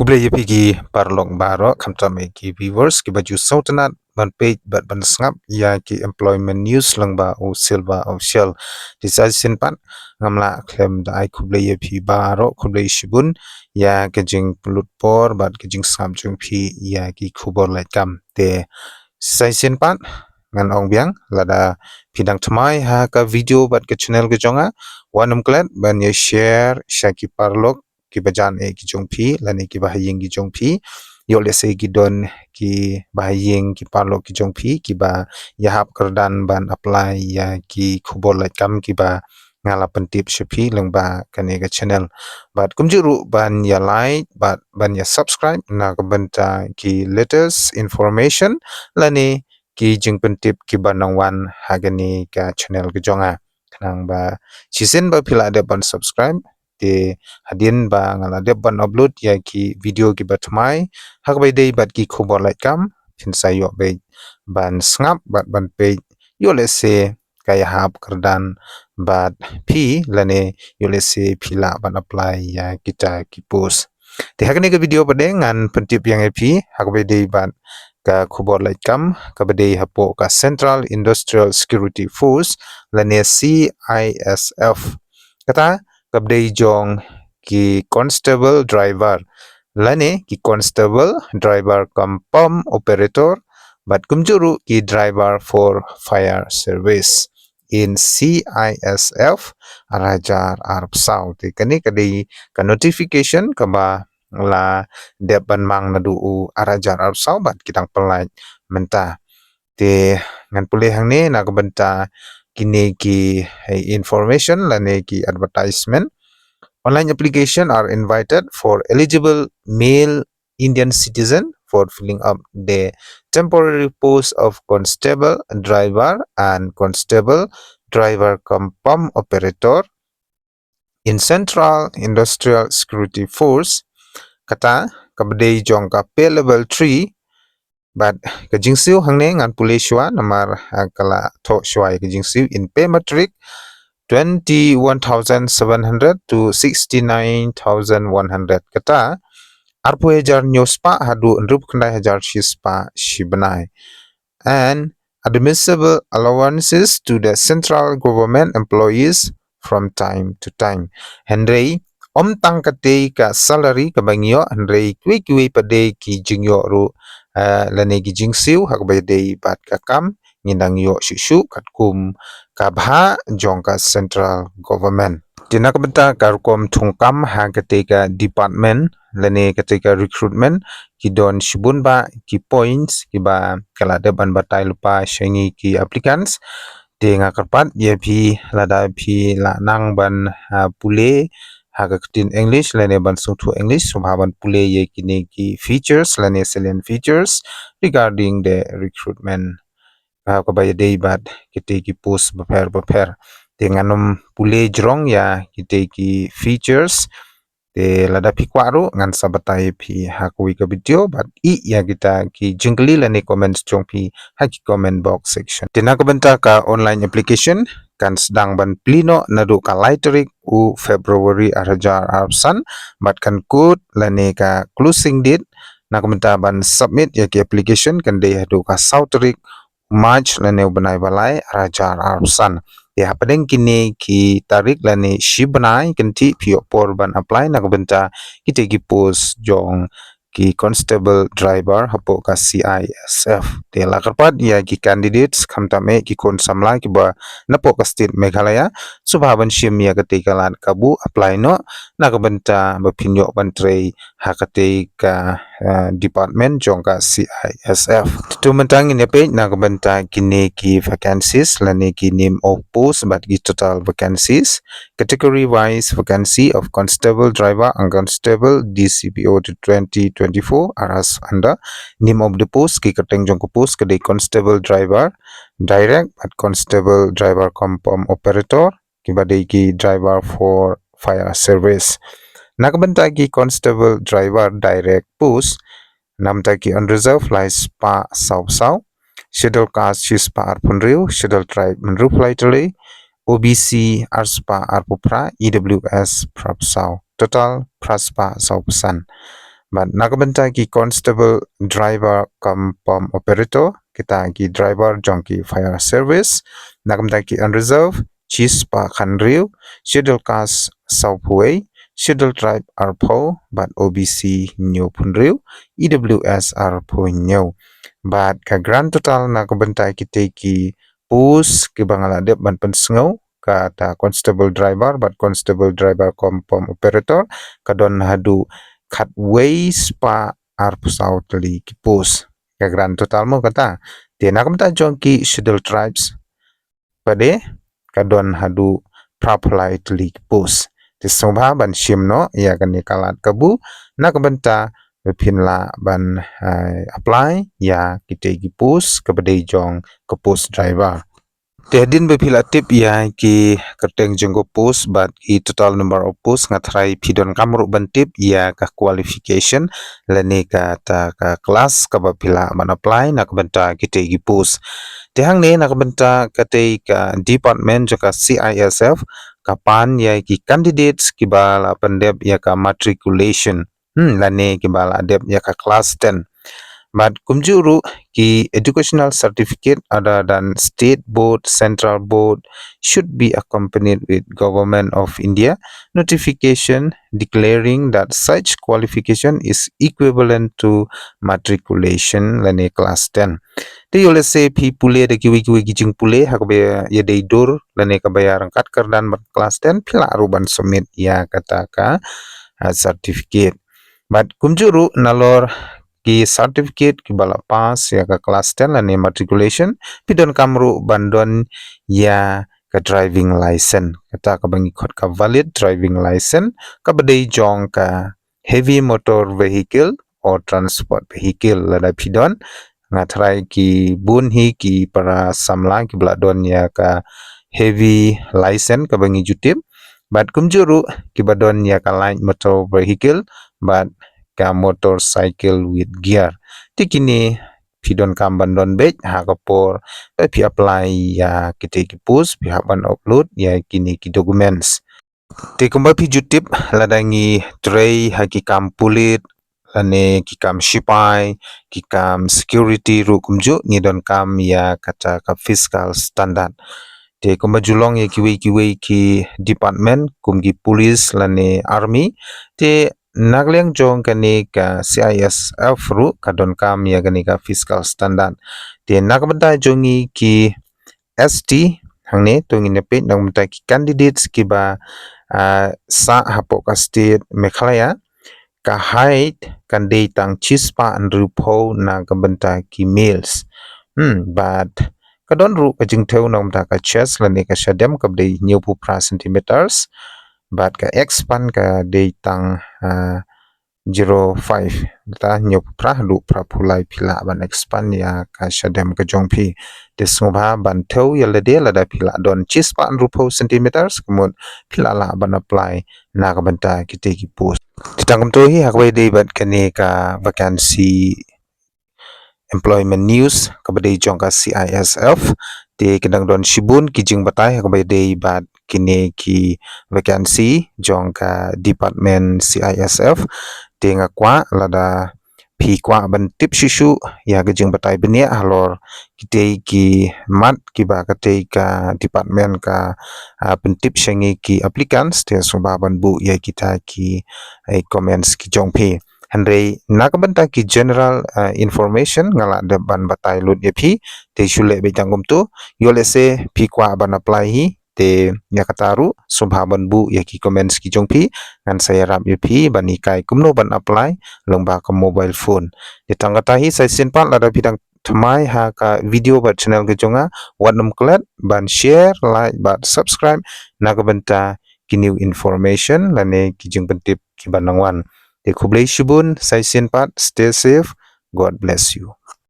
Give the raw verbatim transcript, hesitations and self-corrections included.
Khublei ïa phi ki paralok baroh, khamtam eh ki viewers kiba ju sngewtynnat ban peit bad ban sngap ïa ki employment news lyngba u Silver Official. Te sa shisien pat ngam lah khlem da ai khublei ïa phi baroh, khublei shibun ïa ka jingpynlut por bad ka jingsngap jong phi ïa ki khubor lait kam. Te sa shisien pat ngan ong biang, lada phi dang thymmai ha ka video bad ka channel ka jong nga, wat nym klet ban ïa share sha ki paralok kiba jan eh ki jong phi lane kiba ha ïing ki jong phi. Ïoh lehse ki don kiba ha ïing ki paralok ki jong phi kiba ïahap kyrdan ban apply ïa ki khubor lait kam kiba nga la pyntip sha phi lyngba kane ka channel. Bad kumjuh ruh ban ïa like bad ban ïa subscribe na ka bynta ki latest information lane ki jingpyntip kiba nang wan ha kane ka channel ka jong nga. Khnang ba shisien ba phi la dep ban subscribe, te hadien ba nga la dep ban upload ïa ki video kiba thymmai ha kaba ïadei bad ki khubor lait kam, phin sa ïoh beit ban sngap bad ban peit, ïoh lehse ka ïahap kyrdan bad phi lane ïoh lehse phi lah ban apply ïa kita ki post. Te ha kane ka video pat de ngan pyntip biang ïa phi ha kaba ïadei bad ka khubor lait kam kaba dei hapoh ka Central Industrial Security Force lane C I S F. Kata kaba dei jong ki constable driver lane ki constable driver cum pump operator bad kumjuh ruh ki driver for fire service in C I S F ar hajar arphew saw. Te kane ka dei ka notification kaba la dep ban mang naduh u ar hajar arphew saw bad ki dang pynlait mynta. Te ngan pule hangne na ka bynta kine ki, eh, information lane ki advertisement. Online application are invited for eligible male Indian citizen for filling up the temporary post of constable driver and constable driver cum pump operator in Central Industrial Security Force. Kata kaba dei jong ka pay level three. Bad ka jingsiew hangne ngan pule shuwa namar, ah, ka la thoh shuwa ïa ka jingsiew. In pay matrix twenty-one thousand seven hundred to sixty-nine thousand one hundred. Kata arphew hajar hynñiew spah haduh hynriewphew khyndai hajar shi spah shi bnai. And admissible allowances to the central government employees from time to time. Hynrei ym tang katei ka salary kaba ngi ïoh, hynrei kiwei kiwei pat de ki jingïoh ruh, eh, lane ki jingsiew ha kaba ïadei bad ka kam ngin dang ïoh shuh shuh katkum ka bhah jong ka central government. Te na ka bynta ka rukom thungkam ha katei ka department lane katei ka recruitment, ki don shibun bah ki points kiba ka la dep ban batai lypa sha ngi ki applicants. Te nga kyrpad ïa phi, lada phi la nang ban, ah, pule ha ka ktien English lane ban sngewthuh English, sngewbha ban pule ïa kine ki features lane salient features regarding the recruitment, ha kaba ïadei bad kitei ki post bapher bapher. Te ngan ym pule jrong ïa kitei ki features. Te lada phi kwah ruh ngan sa batai ïa phi ha kawei ka video bad ïa kita ki jingkylli lane comments jong phi ha ki comment box section. Te na ka bynta ka online application kan sdang ban plie noh naduh ka lai tarik u February ar hajar arphew san bad kan kut lane ka closing date na ka bynta ban submit ïa ki application kan dei haduh ka saw tarik March lane u bnai ba lai ar hajar arphew san. Te hapdeng kine ki tarik lane shi bnai kynthih phi ïoh por ban apply na ka bynta kitei ki post jong ki constable driver hapoh ka C I S F. Te la kyrpad ïa ki candidates khamtam eh ki khun samla kiba napoh ka state Meghalaya, sngewbha ban shim ïa katei ka lad kabu, apply noh na ka bynta ba phin ïoh ban trei ha katei ka, eh, department jong ka C I S F. Te mynta ngin ïa peit na ka bynta kine ki vacancies lane ki name of post bad ki total vacancies. Category wise vacancy of constable driver and constable D C P O to twenty twenty-four are as under. Name of the post, ki kyrteng jong ka post ka dei constable driver direct bad constable driver cum pump operator, kiba dei ki driver for fire service. Na ka bynta ki constable driver direct post, na ka bynta ki unreserved lai spah saw phew saw, schedule caste shi spah arphew hynriew, schedule tribe hynriewphew lai tylli, O B C ar spah arphew phra, E W S phra phew saw. Total phra spah saw phew san. Bad na ka bynta ki constable, driver kum pump operator, kita ki driver jong ki fire service, na ka bynta ki unreserved, shispah khathynriew, schedule caste sawphew wei, schedule tribe arphew, bad O B C hynñiewphew hynriew, E W S arphew hynñiew. Bad ka grand total na ka bynta kitei ki post kiba nga la dep ban pynsngew, kata constable driver bad constable driver kum pump operator, ka don haduh khatwei spah arphew saw tylli ki post. Ka grand total mo kata. Te na ka bynta jong ki schedule tribes pat de, ka don haduh phraphew lai tylli ki post. Te sngewbha ban shim noh ïa kane ka lad kabu na ka bynta ba phin lah ban, eh, apply ïa kitei ki post kaba dei jong ka post driver. Te hadien ba phi la tip ïa ki kyrteng jong ka post bad ki total number of post, nga tharai phi donkam ruh ban tip ïa ka qualification lane kata ka class kaba phi lah ban apply na ka bynta kitei ki post. Te hangne na ka bynta katei ka department jong ka C I S F ka pan ïa ki candidates kiba la pyndep ïa ka matriculation, hmm, lane kiba la dep ïa ka class ten. Bad kumjuh ruh ki educational certificate other than state board, central board should be accompanied with Government of India notification declaring that such qualification is equivalent to matriculation lane class ten. Te ïoh lehse phi pule da kiwei kiwei ki jingpule ha kaba ïadei dur lane kaba ïa ryngkat kyrdan bad class ten, phi lah ruh ban submit ïa kata ka, ah, certificate. Bad kumjuh ruh nalor ki certificate kiba la pass ïa ka class ten lane matriculation, phi donkam ruh ban don ïa ka driving license, kata kaba ngi khot ka valid driving license kaba dei jong ka heavy motor vehicle or transport vehicle. Lada phi don, nga tharai ki bun hi ki para samla kiba la don ïa ka heavy license kaba ngi ju tip, bad kumjuh ruh kiba don ïa ka light motor vehicle bad ka motorcycle with gear. Te kine phi donkam ban don beit ha ka por ba phi apply ïa kitei ki post, phi hap ban upload ïa kine ki documents. Te kumba phi ju tip, lada ngi trei ha ki kam pulit lane ki kam shipai, ki kam security ruh kumjuh, ngi donkam ïa kata ka physical standard. Te kumba ju long ïa kiwei kiwei ki department kum ki police lane army, te na ka liang jong kane ka C I S F ruh ka donkam ïa kane ka physical standard. Te na ka bynta jong ngi ki S T, hangne to ngin ïa peit na ka bynta ki candidates kiba, ah, sah hapoh ka state Meghalaya, ka height kan dei tang shispah hynriewphew na ka bynta ki males. Hmm, bad ka don ruh ka jingthew na ka bynta ka chest lane ka shadem kaba dei hynñiewphew phra centimeters, bad ka expand ka dei tang, ah, zero five, ta hynñiewphew phra haduh phraphew lai, phi lah ban expand ïa ka shadem ka jong phi. Te sngewbha ban thew ïa lade lada phi lah don shispah hynriewphew centimeters, ka mut phi lah lah ban apply na ka bynta kitei ki post. Te tang kumto hi ha kaba ïadei bad kane ka vacancy employment news kaba dei jong ka C I S F. Te ki dang don shibun ki jingbatai ha kaba ïadei bad kine ki vacancy jong ka department C I S F. Te nga kwah lada phi kwah ban tip shuh shuh ïa ka jingbatai bniah halor kitei ki mat kiba katei ka department ka, ah, pyntip sha ngi ki applicants, te sngewbha ban buh ïa kita ki, eh, comments ki jong phi. Hynrei na ka bynta ki general, ah, information nga lah dep ban batai lut ïa phi, te shu leh beit tang kumto. Ïoh lehse phi kwah ban apply hi, te ïa kata ruh sngewbha ban buh ïa ki comments ki jong phi, ngan sa ïarap ïa phi ban hikai kumno ban apply lyngba ka mobile phone. Te tang kata hi, sa shisien pat lada phi dang thymmai ha ka video bad channel ka jong nga, wat nym klet ban share, like bad subscribe na ka bynta ki new information lane ki jingpyntip kiba nang wan. Te khublei shibun, sa shisien pat, stay safe, God bless you.